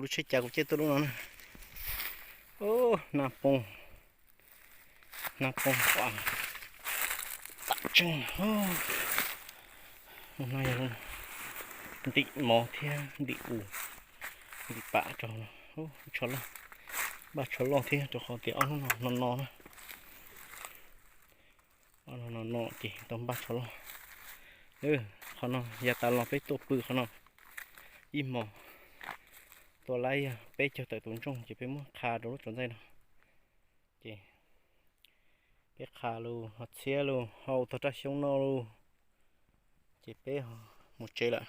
Lub tsheb cas kuv caij tuaj lub no na. Nag poob, nag poob tam tseeb. No yog ntim mov thiab ntim u, ntim pam rau tsho loj, npaj tsho loj thiab rau qhov tias ob hnub no no no na. Ob hnub no no ces tau npaj tsho loj. Qhov no yav tas los peb tuaj pw qhov no ib hmos, tua laib yog peb caug tawm tus ntsooj ces peb muab qha rau lub tsuas ntxaij no. Ces peb qha lus ho txhiab lus ho ua tag raj xyoob noj lus, ces peb mus tsev lawm.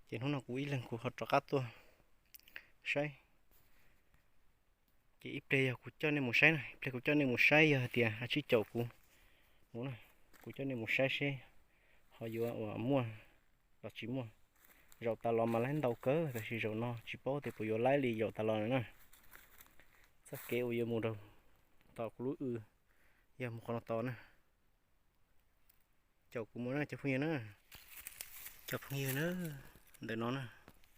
Ces hnub no kuv ib leeg kuv ho rov qab tuaj saib. Ces ib pliag yog kuv coj nej mus saib na, ib pliag kuv coj nej mus saib yog hais tias a tsij caum kuv mus na, kuv coj nej mus saib seb ho yuav uas muaj los tsis muaj. Zaum tas los mas laib ntau kawg tab sis zaum no tsis paub tias puas yuav laib li zaum tas los na. Txoj kev uas yuav mus rau tom kuv lub w yog mus qhov no tod na. Caum kuv mus na cov phooj ywg na, cov phooj ywg na, ntawm no na,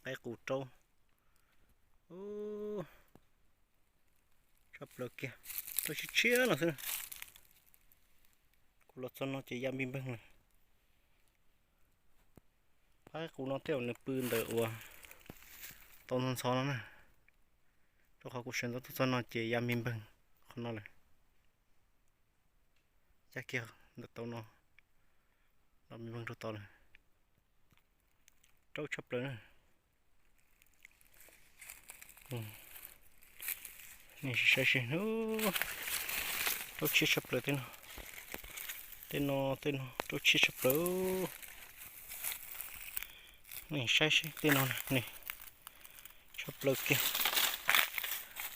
qaib qus raub tshaj plaws kiag, raub tshiab tshiab no xwb na. Kuv los txog no ces ya npij npeeg lawm. Qaib qus no tej zaum nws pw ntawm uas tau ntxhov ntxhov no na, rau qhov kuv sawv ntxov tuaj txog no ces ya npij npeeg qhov no lawm. Cab kiag ntawm tau no los npij npeeg rau tod lawm. Raub tshaj plaws na. Nej saib seb, raub tshiab tshaj plaws tej no, tej no, tej no raub tshiab tshaj plaws. Nej saib seb tej no ne, tshaj plaws kiag.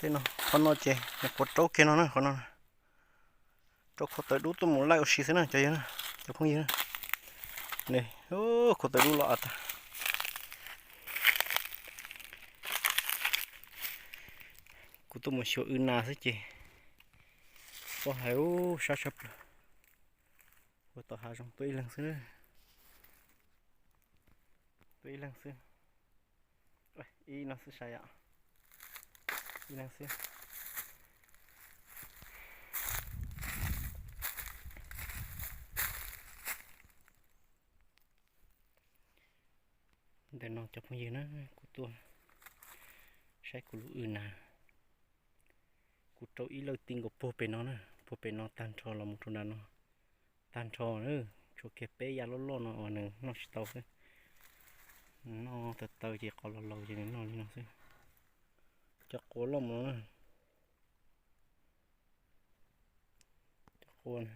Tej no, qhov no ces nyuam qhuav raub kiag no na, qhov no. Rau khuv taws dub tuaj mus laij ua si xwb na cov yawg na, cov phooj ywg na. Nws, khuv taws dub los av tag. Kuv tuaj mus xyuas w nas xwb ces pom hais ub sab tshaj plaws. Ua tom hav zoov tuaj ib leeg xwb, tuaj ib leeg xwb. Ib no xwb sav yom, ib leeg xwb. Ntawm no cov phooj ywg na, kuv tuaj saib kuv lub w nas. Kuv rau ib lawj ti nkaus puag pem no na, puag pem no tag nrho los mus rau nram no tag nrho na. Tshuav kiag peb yav loj loj no uas nws noj tsis tau xwb. Nws noj taw taw ces qos laus laus ces nws noj li no xwb. Cov qua loj mus no na, cov qua na.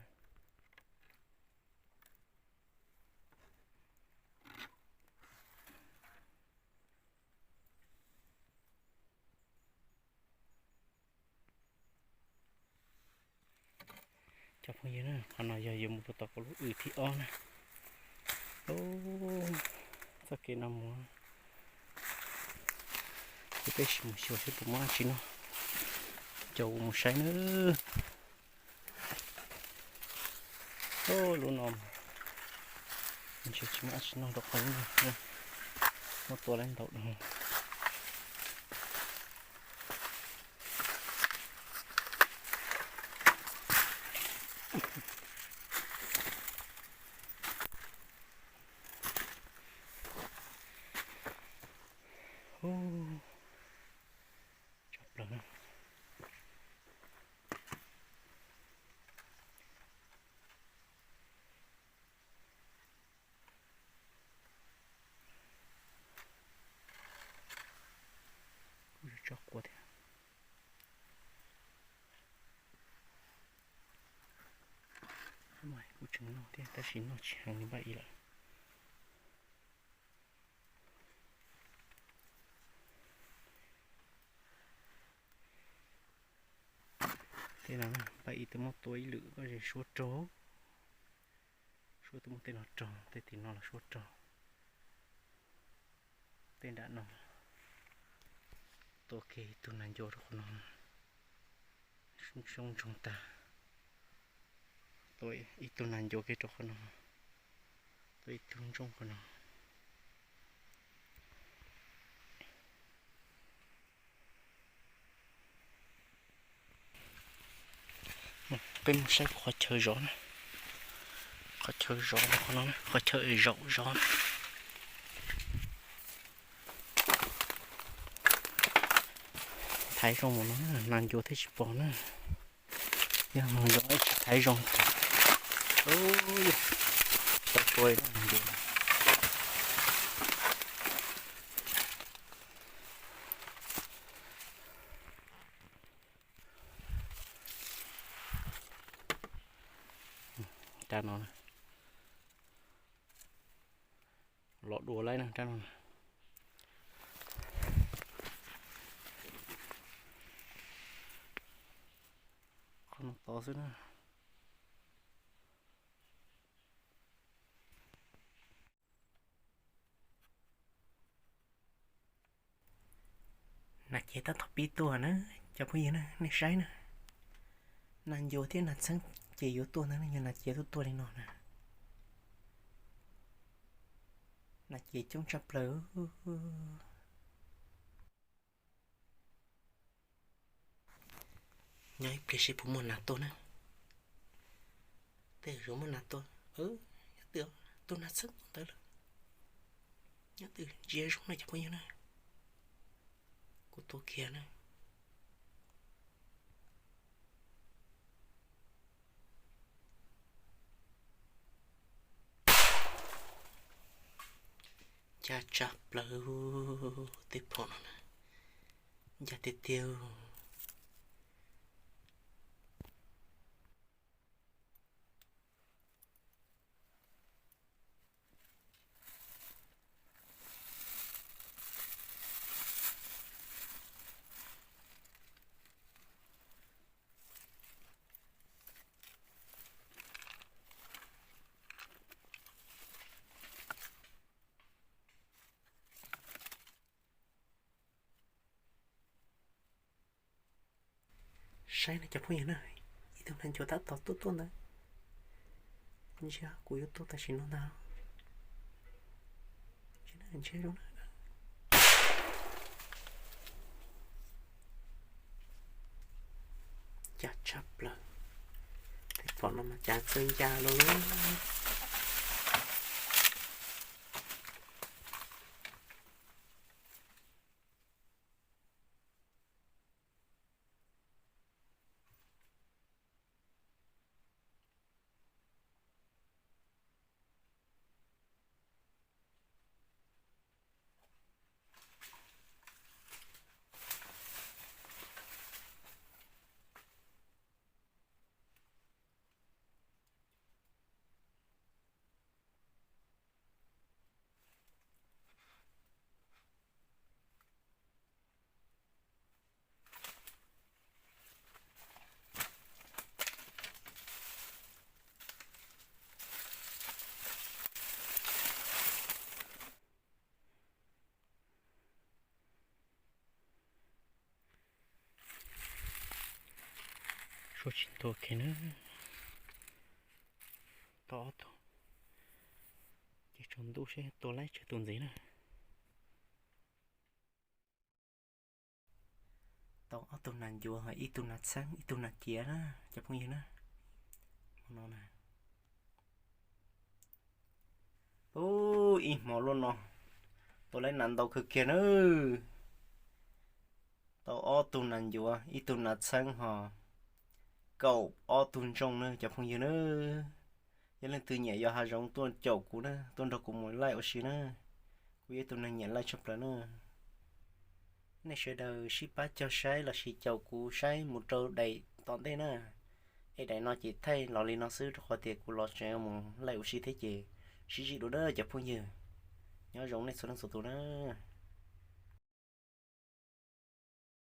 Cov phooj ywg na, qhov no yog yuav mus rau tom kuv lub w thib ob na. Txoj kev no mus, ces peb sim mus xyuas seb puas muaj dab tsi noj, caum mus saib na. Lub no ntshe tsis muaj dab tsi noj rau qhov muab tua laib ntau dua. Tshaj plaws na. Kuj tso qua thiab. Kuj tseem noj thiab tab sis noj tsis heev li npaj ib lawm. Tej no npaj ib twb muab tua ib lwm koj ze suab raug. Suab twb muab tej no raug, tej tim no los suab raug. Tej nram no tua kiag ib tug nas ncuav rau qhov no, xyoob ntsoog tag. Tua ib tug nas ncuav kiag rau qhov no, tua ib tug ntsoog qhov no. Peb mus saib qhov chaw zov na, qhov chaw zov no, qhov chaw zaum zov. Thaiv zoo mus no, nas ncuav thiaj tsis pom na. Yog mus zov tsis thaiv zoo, tau tua nas ncuav. Rab no los dua laib na, rab no. Qhov no tod xwb na. Nas ciav tab tom pib tuaj na, cov phooj ywg na, nej saib na. Nas ncuav thiab nas txheeb ces yuav tuaj ntag, yog nas ciav tuaj tuaj li no na. Nas ciav coob tshaj plaws. Nyob ib pliag seb puas muaj nas tuaj na. Tej zaum muaj nas tuaj, nyob twj tus nas txheeb ntawd lawm. Nyob twj ntsia zoo na cov phooj ywg na. Kuv tua kiag na. Ncaj tshaj plaws, tej phom no na, ncaj tiag tiag. Saib no cov phooj ywg na, ib tug nas ncuav tab tom tuaj tuaj ntawd. Ntsia kuv yuav tua tam sim no ntag. Ncaj tshaj plaws. Tej phom no mas cas txawj ncaj lawm. Suab tsis ntuag kiag na. Tau ob tug, ces tsaus ntuj seb tua laib tsawg tus ntxiv na. Tau ob tug nas ncuav, ib tug nas txheeb, ib tug nas ciav na, cov phooj ywg na. Hmo no na, ib hmo luaj no tua laib nas ntau kawg kiag na. Tau ob tug nas ncuav, ib tug nas txheeb ho kaum ob tug ntsooj na cov phooj ywg na. Yog leej twg nyiam yos hav zoov tuaj caum kuv na, tuaj nrog kuv mus laij ua si na. Kuv yog ib tug neeg nyiam laij tshaj plaws na. Nej sawv daws sib pab cog saib lossis caum kuv saib mus rau daim tom ntej na. Es daim no ces thaij los li no xwb rau qhov tias kuv los tseem mus laij ua si thiab ces sib ntsib dua na cov phooj ywg. Nyob zoo nej txhua leej txhua tus na.